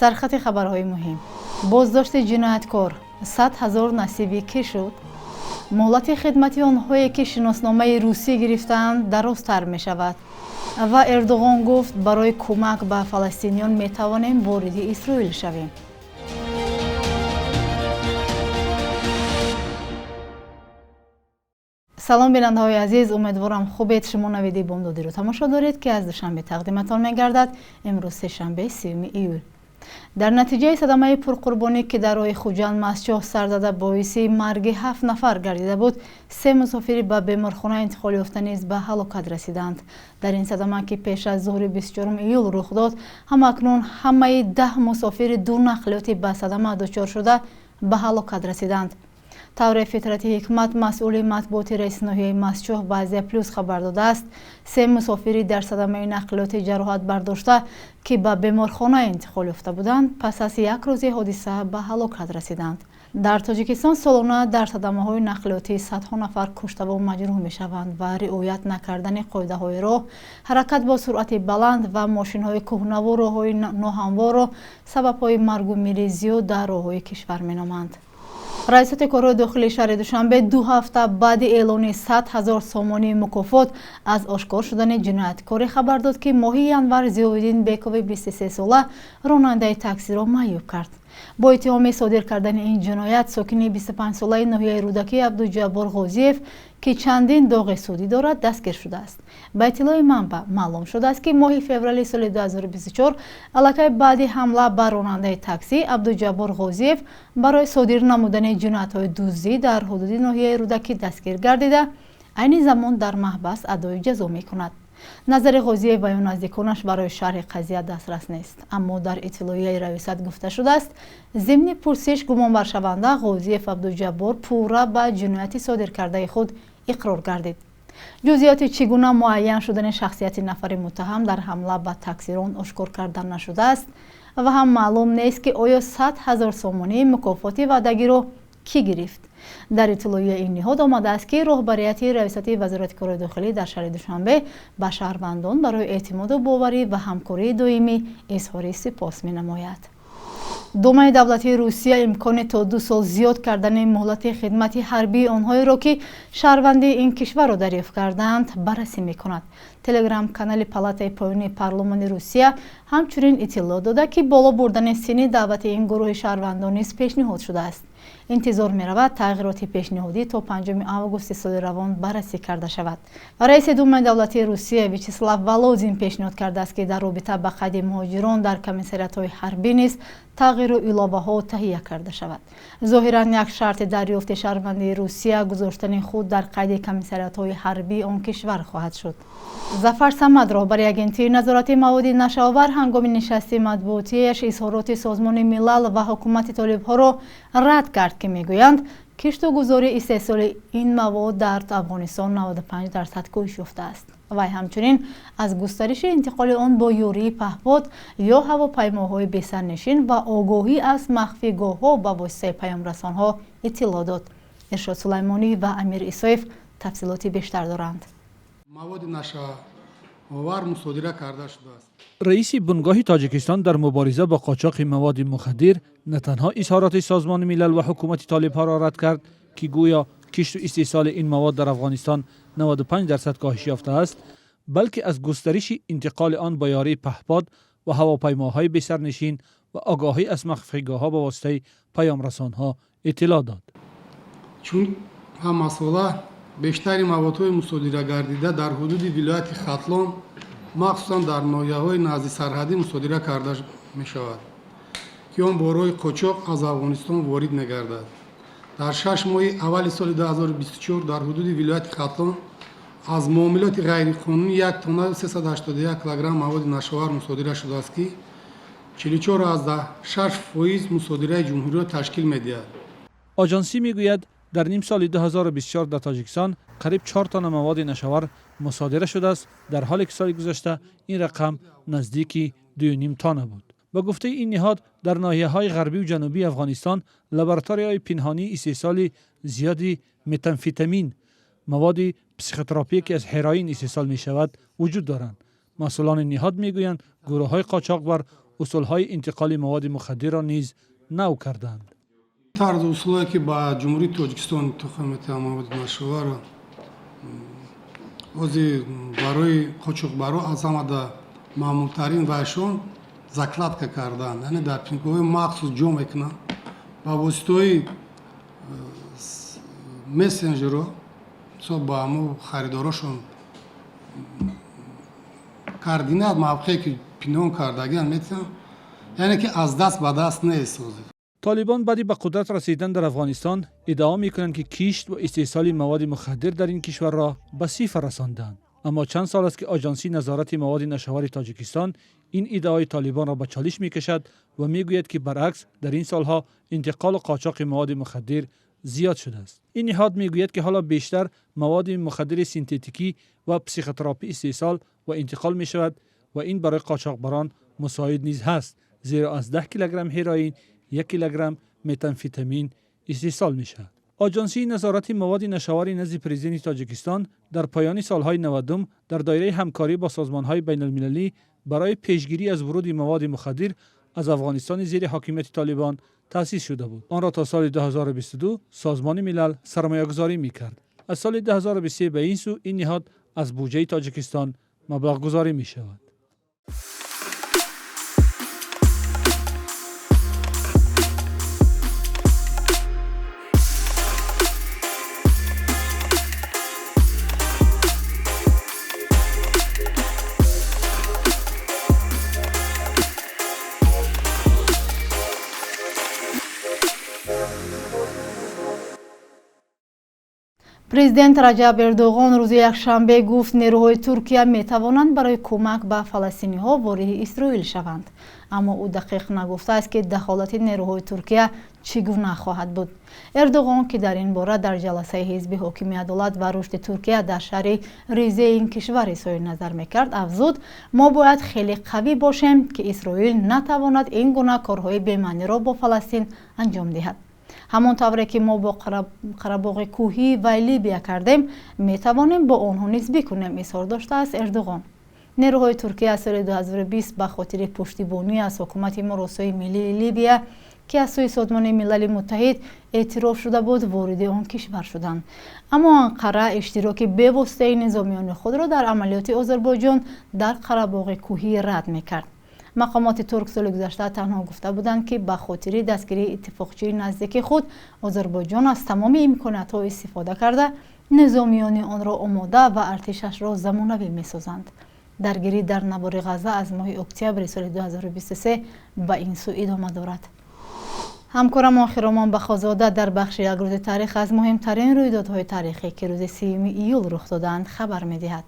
Сархати хабарҳои муҳим: боздошти ҷинояткор, 100 000 насиби кӣ шуд? Муҳлати хидмати онҳое, ки шиносномаи русӣ гирифтаанд, дарозтар мешавад. Ва Эрдоғон гуфт, барои кӯмак ба фаластиниён метавонем вориди Исроил шавем. Салом, бинандаҳои азиз, умедворам, хубед. Шумо Навиди бомдодиро тамошо доред, ки аз Душанбе тақдиматон мегардад. Имрӯз сешанбе, 30 июл. Дар натиҷаи садамаи пурқурбонӣ, ки дар роҳи Хуҷанд Мастчоҳ сар зада, боиси марги ҳафт нафар гардида буд, се мусофири ба беморхона интиқол ёфта низ ба ҳалокат расиданд. Дар ин садама, ки пеш аз зуҳри 24 июл рух дод, ҳамакнун ҳамаи 10 мусофири ду нақлиёти ба садама дучор шуда ба ҳалокат расиданд. Тавре Фитрати Ҳикмат, масъули матбуоти раиси ноҳияи Мастчоҳ, ба Азия Плюс хабар додааст, се мусофири дар садамаи нақлиёти ҷароҳат бардошта, ки ба беморхона интиқол ёфта буданд, пас аз як рӯзи ҳодиса ба ҳалокат расиданд. Дар Тоҷикистон солона дар садамаҳои нақлиётӣ садҳо нафар куштаву маҷрӯҳ мешаванд ва риоят накардани қоидаҳои роҳ, ҳаракат бо суръати баланд ва мошинҳои кӯҳнаву роҳҳои ноҳамворро сабабҳои маргу мири зиёд дар роҳҳои кишвар меноманд. Раисоти корҳои дохилии шаҳри Душанбе 2 ҳафта баъди эълони 100 000 сомонии мукофот аз ошкор шудани ҷинояткоре хабар дод, ки моҳи январ Зиёвиддин Бекови 23сола, ронандаи таксиро маъюб кард. Бо иттиҳоми содир кардани ин ҷиноят сокини 25солаи ноҳияи Рӯдакӣ Абдуҷаббор Ғозиев, ки чандин доғи судӣ дорад, дастгир шудааст. Ба иттилои манбаъ маълум шудааст, ки моҳи феврали соли 2024, аллакай баъди ҳамла ба ронандаи таксӣ, Абдуҷаббор Ғозиев барои содир намудани ҷиноятҳои дуздӣ дар ҳудуди ноҳияи Рӯдакӣ дастгир гардида, айни замон дар маҳбас адои ҷазо мекунад. Назари Ғозиев ва ё наздиконаш барои шарҳи қазия дастрас нест, аммо дар иттилоияи раёсат гуфта шудааст, зимни пурсиш гумонбаршаванда Ғозиев Абдуҷаббор пурра ба ҷинояти содиркардаи худ иқрор гардид. Ҷузъиёти чӣ гуна муайян шудани шахсияти нафари муттаҳам дар ҳамла ба таксирон ошкор карда нашудааст ва ҳам маълум нест, ки оё 100 000 сомонии мукофоти ваъдагиро кӣ гирифт. Дар иттилоияи ин ниҳод омадааст, ки роҳбарияти раёсати Вазорати корҳои дохилӣ дар шаҳри Душанбе ба шаҳрвандон барои эътимоду боварӣ ва ҳамкории доимӣ изҳори сипос менамояд. Думаи давлатии Русия имкони то 2 сол зиёд кардани муҳлати хидмати ҳарбии онҳоеро, ки шаҳрвандии ин кишварро дарёфт кардаанд, баррасӣ мекунад. Телеграм канали палатаи поёнии парлумони Русия ҳамчунин иттилоъ дода, ки боло бурдани синни даъвати ин гурӯҳи шаҳрвандон низ пешниҳод шудааст. Интизор меравад, тағйироти пешниҳодӣ то 5 августи соли равон баррасӣ карда шавад. Раиси Думаи давлатии Русия Вячеслав Володин пешниҳод кардааст, ки дар робита ба қайди муҳоҷирон дар комиссариятҳои ҳарбӣ низ тағйиру иловаҳо таҳия карда шавад. Зоҳиран, як шарти дарёфти шаҳрвандии Русия гузоштани худ дар қайди комиссариятҳои ҳарбии он кишвар хоҳад шуд. Зафар Самад, роҳбари Агентии назорати маводи нашаовар, ҳангоми нишасти матбуотиаш изҳороти Созмони Милал ва ҳукумати толибҳоро рад кард, ки мегӯянд, кишту гузори истеҳсоли ин мавод дар Афғонистон 95% коҳиш ёфтааст. Вай ҳамчунин аз густариши интиқоли он бо ёрии паҳпод ё ҳавопаймоҳои бесарнишин ва огоҳӣ аз махфигоҳҳо ба воситаи паёмрасонҳо иттилоъ дод. Иршод Сулаймонӣ ва Амир Исоев тафсилоти бештар доранд. Маводи нашаовар мусодира карда шудааст. Раиси Бунгоҳи Тоҷикистон дар мубориза бо қочоқи маводи мухаддир на танҳо изҳороти Созмони Милал ва ҳукумати толибҳоро рад кард, ки гӯё кишту истеҳсоли ин мавод дар Афғонистон 95% коҳиш ёфтааст, балки аз густариши интиқоли он бо ёрии паҳпод ва ҳавопаймоҳои бесарнишин ва огоҳӣ аз махфигоҳҳо ба воситаи паёмрасонҳо иттилоъ дод. Чун ҳамасола бештари маводҳои мусодирагардида дар ҳудуди вилояти Хатлон, махсусан дар ноҳияҳои назди сарҳадӣ мусодира карда мешавад, ки он бо роҳи қочоқ аз Афғонистон ворид мегардад. Дар 6 моҳи аввали соли 2024 дар ҳудуди вилояти Хатлон аз муомилоти ғайриқонунӣ 1 тонна 381 килограмм маводи нашаовар мусодира шудааст, ки 44,6% мусодираи ҷумҳуриро ташкил медиҳад. Оҷонсӣ мегӯяд, дар нимсоли 2024 дар Тоҷикистон қариб 4 тонна маводи нашавар мусодира шудааст, дар ҳоле ки соли гузашта ин рақам наздики 2,5 тонна буд. Ба гуфтаи ин ниҳод, дар ноҳияҳои ғарбию ҷанубии Афғонистон лабораторияҳои пинҳонии истеҳсоли зиёди метамфетамин, маводи психотропие, ки аз ҳероин истеҳсол мешавад, вуҷуд доранд. Масъулони ниҳод мегӯянд, гурӯҳҳои қочоқбар усулҳои интиқоли маводи мухаддирро низ нав карданд. Тарзу усулое ки ба Ҷумҳурии Тоҷикистон интиқол метавонад маводи нашъаоварро, ҳозир барои қочоқбарҳо аз ҳамада маъмултарин вайшон закладка кардан, яъне дар пинкоҳои махсус ҷо мекунанд, ба воситаҳои мессенҷерҳо ба ҳамо харидорошон координат мавқее ки пинҳон кардагиан метиҳанд, яъне ки аз даст ба даст нест ҳозир. Толибон баъди ба қудрат расидан дар Афғонистон иддао мекунанд, ки кишт ва истеҳсоли маводи мухаддир дар ин кишварро ба сифр расонданд. Аммо чанд сол аст, ки Оҷонсии назорати маводи нашъаовари Тоҷикистон ин иддаои толибонро ба чолиш мекашад ва мегӯяд, ки баръакс, дар ин солҳо интиқолу қочоқи маводи мухаддир зиёд шудааст. Ин ниҳод мегӯяд, ки ҳоло бештар маводи мухаддири синтетикӣ ва психотропӣ истеҳсол ва интиқол мешавад ва ин барои қочоқбарон мусоид низ ҳаст, зеро аз 10 килограмм ҳероин 1 килограмм метамфетамин истеҳсол мешавад. Оҷонсии назорати маводи нашъаовари назди Президенти Тоҷикистон дар поёни солҳои 90-ум дар доираи ҳамкорӣ бо созмонҳои байналмилалӣ барои пешгирӣ аз вуруди маводи мухаддир аз Афғонистони зери ҳокимияти Толибон таъсис шуда буд. Онро то соли 2022 Созмони Милал сармоягузорӣ мекард. Аз соли 2023 ба ин сӯ ин ниҳод аз буҷаи Тоҷикистон маблағгузорӣ мешавад. Президент Раҷаб Эрдоғон рӯзи якшанбе гуфт, нерӯҳои Туркия метавонанд барои кӯмак ба фаластиниҳо вориди Исроил шаванд, аммо ӯ дақиқ нагуфтааст, ки дахолати нерӯҳои Туркия чӣ гуна хоҳад буд. Эрдоғон, ки дар ин бора дар ҷаласаи ҳизби ҳокими Адолат ва рушди Туркия дар шаҳри Ризеи ин кишвар изҳори назар мекард, афзуд: мо бояд хеле қавӣ бошем, ки Исроил натавонад ин гуна корҳои бемаъниро бо Фаластин анҷом диҳад. Ҳамон тавре ки мо бо Қарабоғи Кӯҳӣ ва Либия кардем, метавонем бо онҳо низ бикунем, изҳор доштааст Эрдоғон. Нерӯҳои Туркия аз соли 2020 ба хотири пуштибонӣ аз ҳукумати муросои миллии Либия, ки аз сӯи Созмони Милали Муттаҳид эътироф шуда буд, вориди он кишвар шуданд. Аммо Анқара иштироки бевоситаи низомиёни худро дар амалиёти Озарбойҷон дар Қарабоғи Кӯҳӣ рад мекард. Мақомоти турк соли гузашта танҳо гуфта буданд, ки ба хотири дастгирии иттифоқчии наздики худ Озарбойҷон аз тамоми имкониятҳо истифода карда, низомиёни онро омода ва артишашро замонавӣ месозанд. Даргирӣ дар навори Ғазза аз моҳи октябри соли 2023 ба ин сӯ идома дорад. Ҳамкорамон Хиромон Бахозода дар бахши «Як рӯзи таърих» аз муҳимтарин рӯйдодҳои таърихӣ, ки рӯзи 30 июл рух додаанд, хабар медиҳад.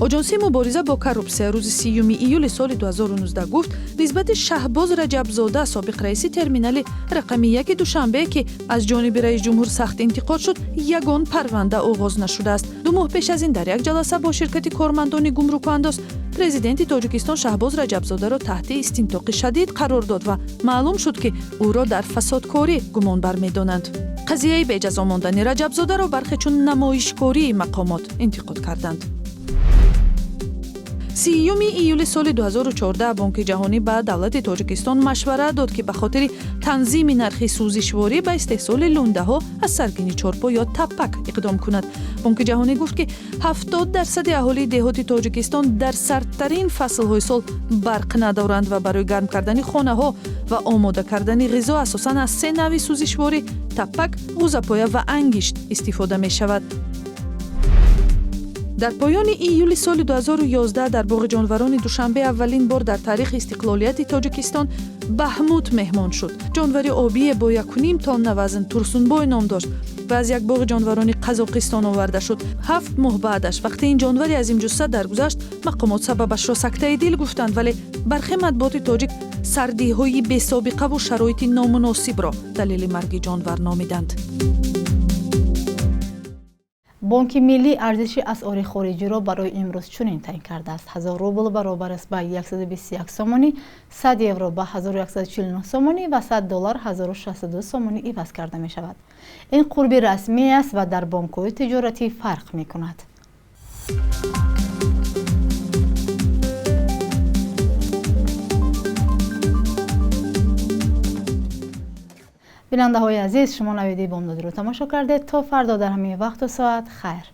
Оҷонсии мубориза бо коррупсия рӯзи 30 июли соли 2019 гуфт, нисбати Шаҳбоз Раҷабзода, собиқ раиси терминали рақами яки Душанбе, ки аз ҷониби раисҷумҳур сахт интиқод шуд, ягон парванда оғоз нашудааст. 2 моҳ пеш аз ин дар як ҷаласа бо ширкати кормандони гумрукуандоз президенти Тоҷикистон Шаҳбоз Раҷабзодаро таҳти истинтоқи шадид қарор дод ва маълум шуд, ки ӯро дар фасодкорӣ гумонбар медонанд. Қазияи беҷазо мондани Раҷабзодаро бархе чун намоишкории мақомот интиқод карданд. 30 июли соли 2014 Бонки Ҷаҳонӣ ба давлати Тоҷикистон машварат дод, ки ба хотири танзими нархи сӯзишворӣ ба истеҳсоли лундаҳо аз саргини чорпо ё таппак иқдом кунад. Бонки Ҷаҳонӣ гуфт, ки 70% аҳолии деҳоти Тоҷикистон дар сардтарин фаслҳои сол барқ надоранд ва барои гарм кардани хонаҳо ва омода кардани ғизо асосан аз се навъи сӯзишворӣ: таппак, ғӯзапоя ва ангишт истифода мешавад. Дар поёни июли соли 2011 дар боғи ҷонварони Душанбе аввалин бор дар таърихи истиқлолияти Тоҷикистон баҳмут меҳмон шуд. Ҷонвари обие бо 1,5 тонна вазн Турсунбой ном дошт ва аз як боғи ҷонварони Қазоқистон оварда шуд. 7 моҳ баъдаш, вақте ин ҷонвари азимҷусса даргузашт, мақомот сабабашро сактаи дил гуфтанд, вале бархе матбуоти тоҷик сардиҳои бесобиқаву шароити номуносибро далели марги ҷонвар номиданд. Бо Бонки Миллӣ арзиши асъори хориҷиро барои имрӯз чунин таъин кардааст. 1000 рубл баробар аст ба 121 сомонӣ, 100 евро ба 1149 сомонӣ ва 100 доллар 1062 сомонӣ иваз карда мешавад. Ин қурби расмӣ аст ва дар бонкҳои тиҷоратӣ фарқ мекунад. Бинандаҳои азиз, шумо навиди бомдодиро тамошо кардед. То фардо дар ҳамин вақту соат, хайр.